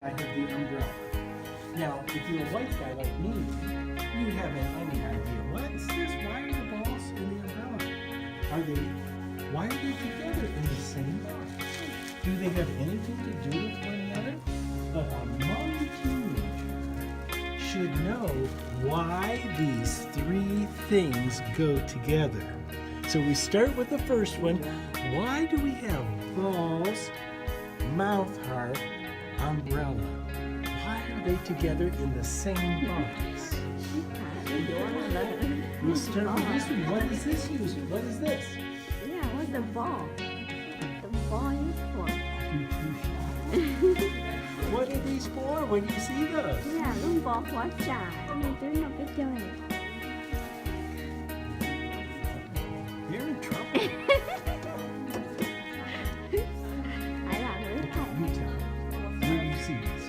I have the umbrella. Now, if you're a white guy like me, you haven't any idea. What's this? Why are the balls in the umbrella? Are they, why are they together in the same box? Do they have anything to do with one another? But a Hmong teenager should know why these three things go together. So we start with the first one. Why do we have balls, mouth harp, umbrella? Why are they together in the same box? We'll start with this one. What is this used? What is this? Yeah, what's the ball? The ball is for. What are these for when you see those? Yeah, lub npoo huab tsam, twb noj peb caug. You're in trouble. Hais lam lawv tham. You tell me. Where do you see these?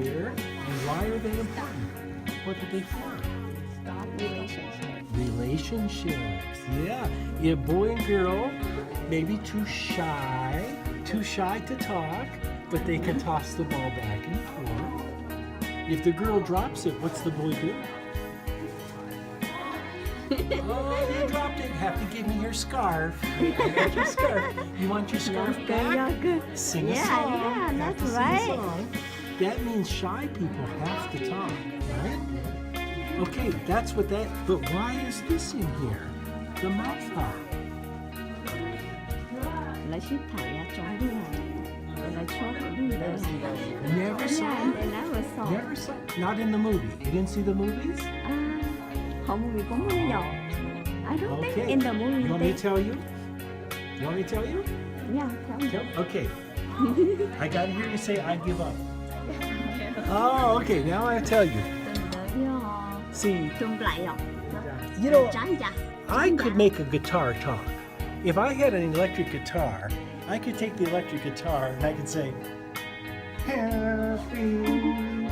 Here. And why are they important? What are they for? Relationship. Relationships. Yeah. Yeah, boy and girl, maybe too shy, too shy to talk, but they can toss the ball back and forth. If the girl drops it, what's the boy do? Oh, you dropped it. You have to give me your scarf. I want your scarf. You want your scarf back? Sing a song. Yeah, yeah, that's right. That means shy people have to talk, right? Okay, that's what that, but why is this in here? The mouth harp. Lawv sib tham yav tsaus ntuj, lawv tshuab kuv lub ntawd. Never saw it? Never saw it. Not in the movie. You didn't see the movies? Hauv movie kuj muaj yom. I don't think in the movie. You want me to tell you? You want me to tell you? Yeah, tell me. Okay. I got to hear you say, "I give up." Oh, okay. Now I tell you. See, you know, I could make a guitar talk. If I had an electric guitar, I could take the electric guitar and I could say, "Happy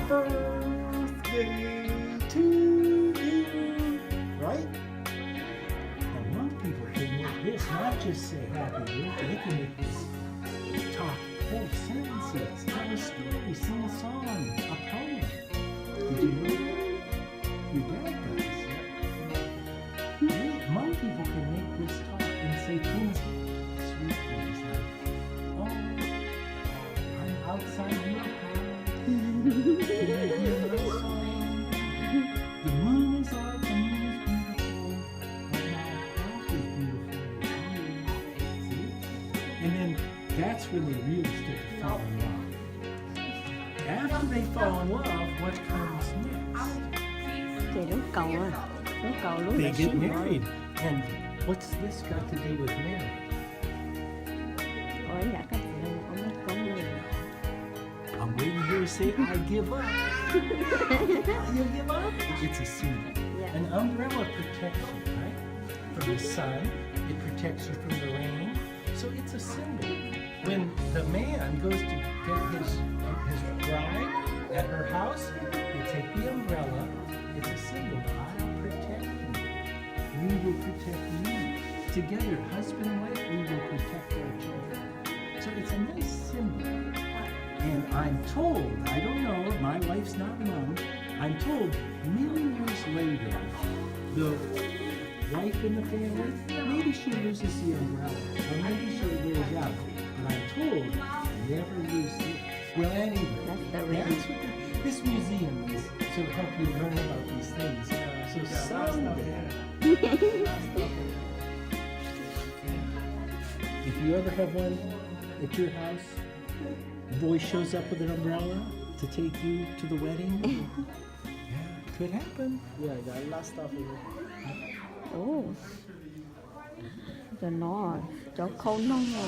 birthday to you." Right? And Hmong people can make this, not just say happy birthday, they can make this talk whole sentences, tell a story, sing a song, a poem. Did you know that? Your dad does. They, Hmong people can make this talk and say things, sweet things like, "Oh, I'm outside your house. Can you hear my song? The moon is out, the moon is beautiful, but my heart is beautiful with you." See? And then that's when they really start to fall in love. After they fall in love, what comes next? Ces lub kaus, lub kaus lub ntawd sib yuav. They get married. And what's this got to do with marriage? Ua yam koj txiv ua muaj koob li. I'm waiting here to say, "I give up." You give up? It's a symbol. Yeah. An umbrella protects you, right? From the sun. It protects you from the rain. So it's a symbol. When the man goes to get his, his bride at her house, they take the umbrella. It's a symbol. "I'll protect you. You will protect me. Together, husband and wife, we will protect our children." So it's a nice symbol. And I'm told, I don't know, my wife's not Hmong, I'm told many years later, the wife in the family, maybe she loses the umbrella, or maybe she wears out, but I'm told, never lose it. Well, anyway, that's what the, this museum is to help you learn about these things. So someday, if you ever have one at your house, the boy shows up with an umbrella to take you to the wedding. Yeah, it could happen. Yeah, I got a lot of stuff in here. Oh. Cov no, cov khau noog no.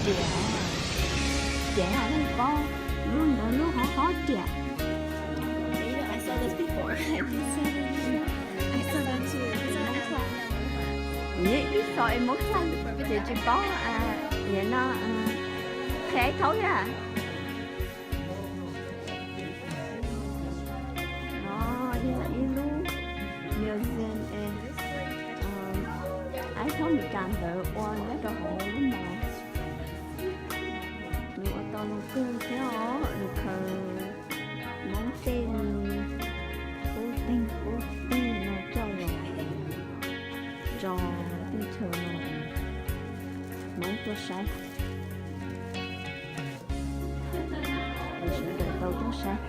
Riam, riam hais tias paub lub ntawd lub hov hov riam. I saw this before. I saw that too. Ib xo es muab khav ces tsis paub, nim no qhia thaub yam. No yog ib lub museum es aib thaub Meskas ntawd ua nyob rau hauv lub mos. Saib, sawv daws tau tuaj saib.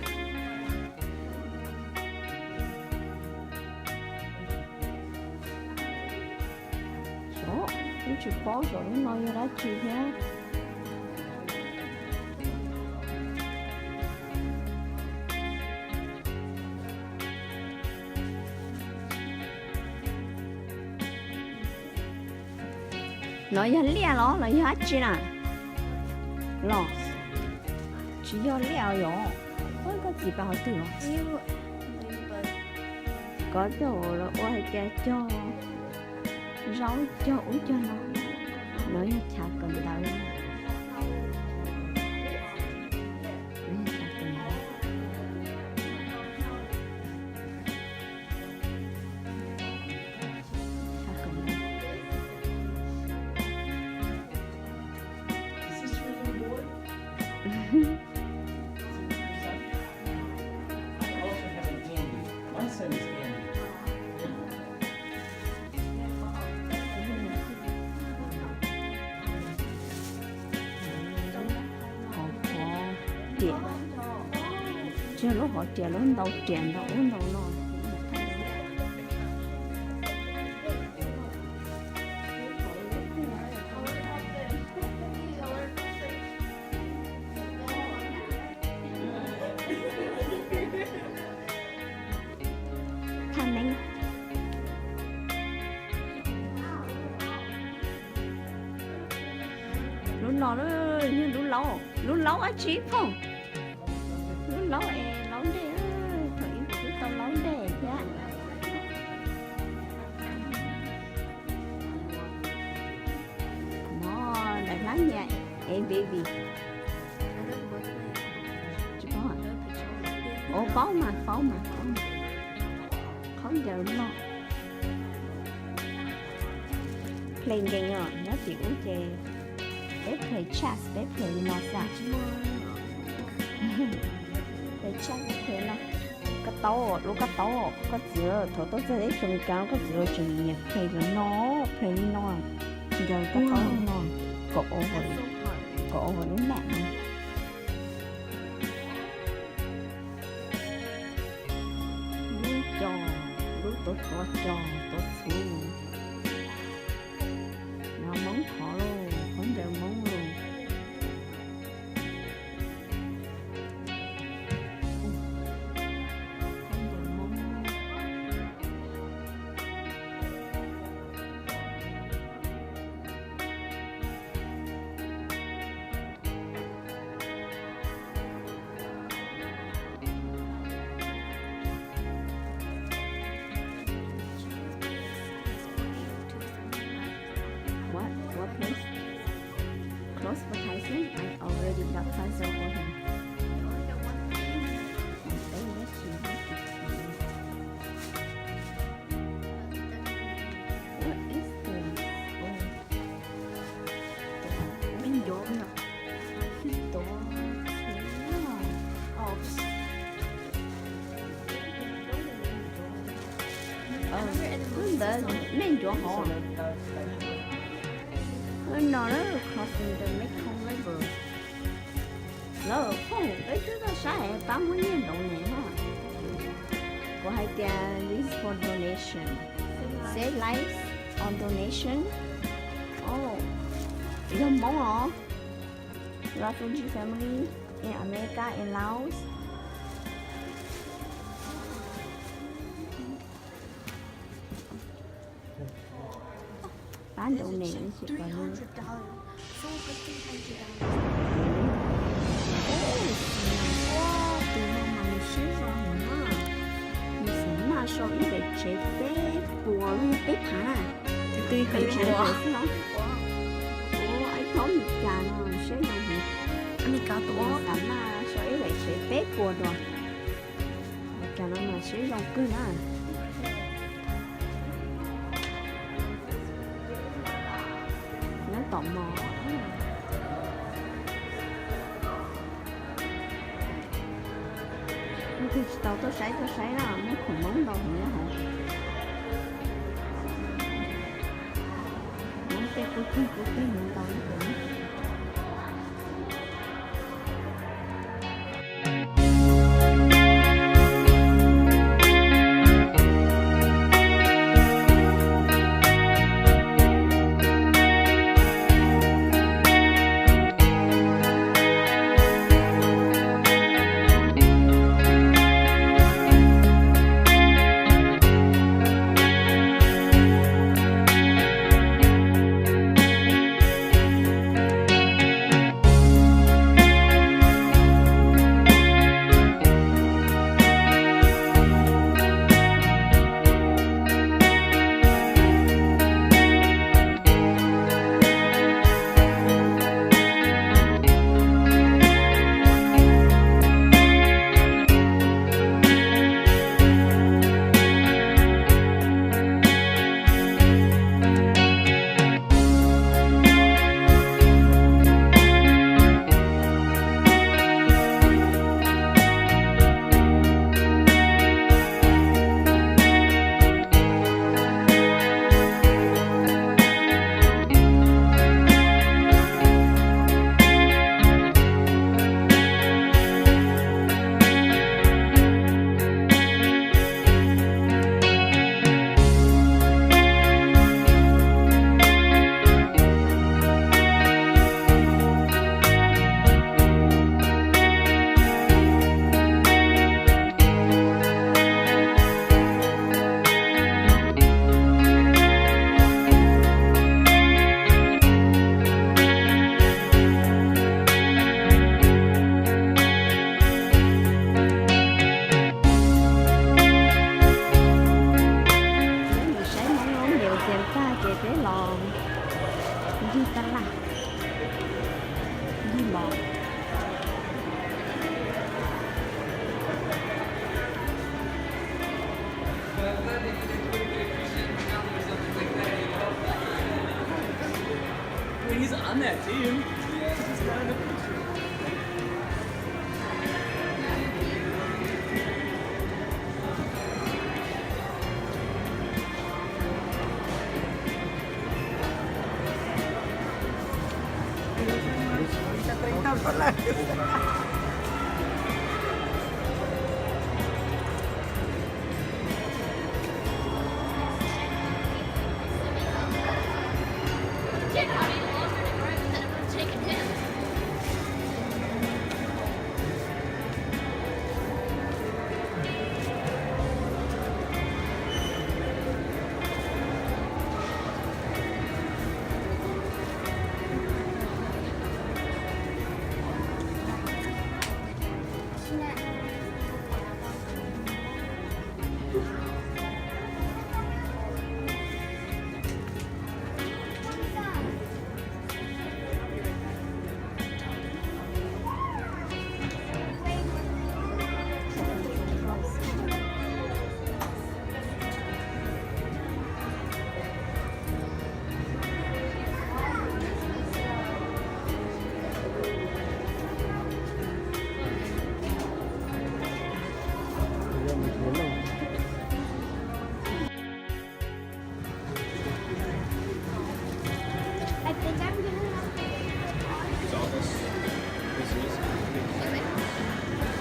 Xyov, twb tsis paub xyov lub no yog dab tsi thiab. No yog liaj los los yog dab tsi na? Los tsis yog liaj yom. Koj txiv pas qhov twg los? Koj coj los ua hais tias cog zaub cog ub cog no. No yog chav kawm ntawv. No yog chav kawm ntawv. Chav kawm ntawv. Hov riam, tsis yog lub hov riam, lub ntau riam ntau ub ntau no. Thaj neeb. Lub no yog lub laub, lub laub dab tsi phooj? Lub laub es laub dej, thaum ub kuv twb tau laub dej thiab. No daim hlab nyiam es baby. Tsis paub, paub mas, paub mas, paub mas. Khaub ncaws loj. Play game os, nyob tim ub ces peb play chess, peb play li no xwb. Play chess, peb play no. Koj taub, lub koj taub, koj txiv thaum tuaj txog teb chaws Amelikas koj txiv tseem nyiam play li no, play li no. Ncaws koj taub li no, kom over, kom over lub nam no. Lub co, lub tuav tuav co, tuav txhuv. No Hmoob qhov lauj, khaub ncaws Hmoob lauj. Khaub ncaws Hmoob. What? What place? Close for Tyson? I already got Tyson for him. What is this? Oh. Mej ncuav no. Ntawd mej ncuav hov. No lawm, crossing the Mekong River. Lawm phooj, peb twb tuaj saib pab muab nyiaj ntaus ne na. Kuv hais tias this for donation. Save lives on donation. Oh, yog Hmoob os. Refugee family in America and Laos. Pab ntaus ne tsis pom li. Tus no mas nws siab zoo heev na. Nws xav maj sau ib daim tsev peb puas los peb phav na. Tus twg peb puas xwb no. Ib thaub Meskas no siab zoo heev. Nws xav maj sau ib daim tsev peb puas dua. Meskas no mas siab zoo kawg na. Nyob tom mos. Leej twg tsis tau tuaj saib tuaj saib na, muaj khoom Hmoob ntau heev nyob hauv. Hmoob tej qub teg qub teg ntau ib yam. Mom. He's on that team. He's got in the picture.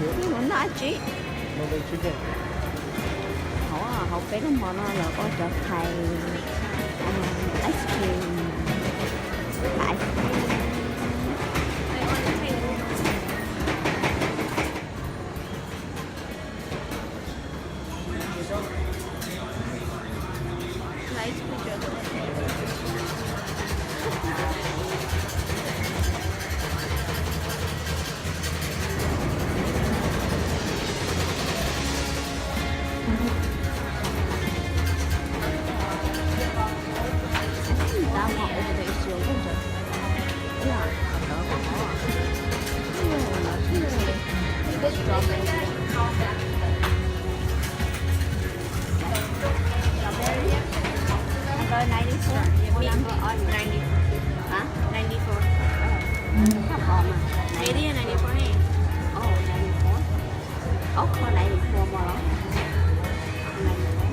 Mus noj dab tsi? Hauv, hauv peb lub mall no lawv ua cov thaiv ice cream, thaiv ice cream. Number ninety-four? What number are you? Ninety. Huh? Ninety-four. Thaj pom mas. Medium ninety-four ne. Oh, ninety-four. Oh, kho ninety-four mos los? Ninety-four.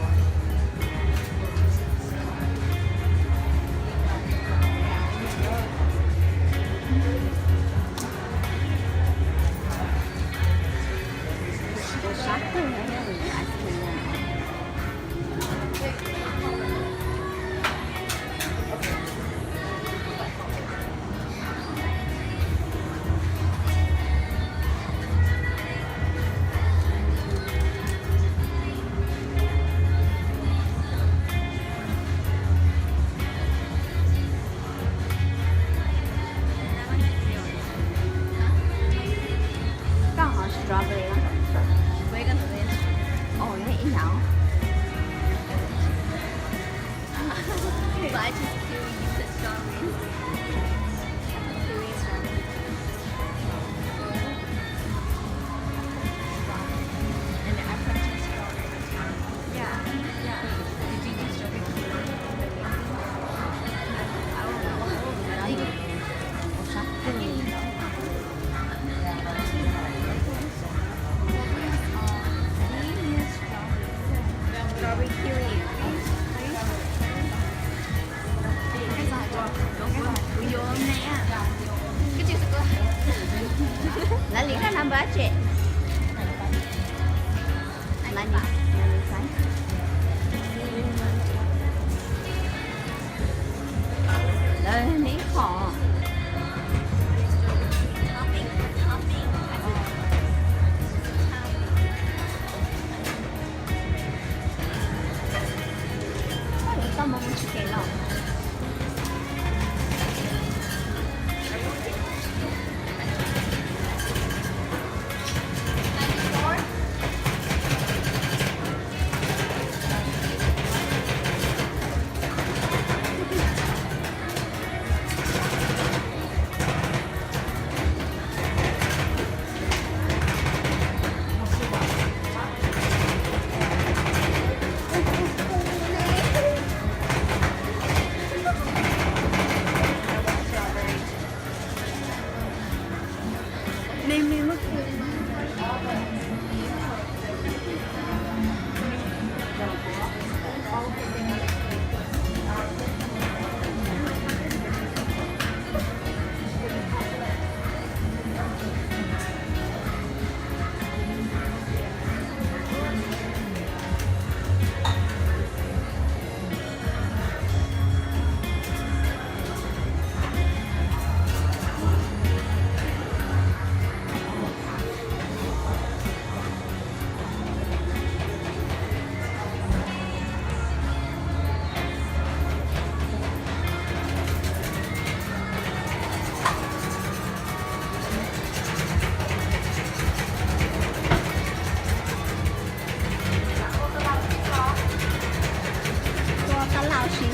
Sab kawg, ice cream. Koj hov strawberry no. Ov, yog ib yam. But I choose kiwi, you choose strawberry. Kiwi, strawberry. And the apple juice strawberry. Yeah, yeah. Did you do strawberry kiwi? I don't know. Strawberry kiwi. Lawv li koj number tsi? Lawv li qhov. Koj yuav tau mus mus tsis kev los? Ua qab lauj si.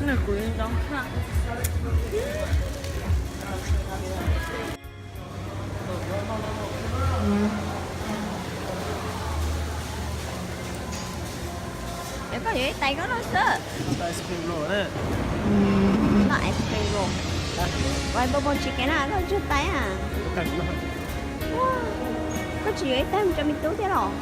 Nws kuv ntoo. Es koj yuav ib tais koj noj xwb. Noj ice cream los. Ua npau npau tsis kev na koj tsug tais a. Koj tsis yuav ib tais mus rau me tub thiab los?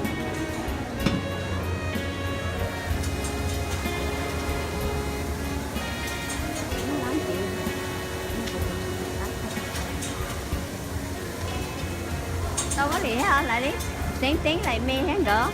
Tau koj li thiab lawv li teeb teeb laim me thiab nkawd.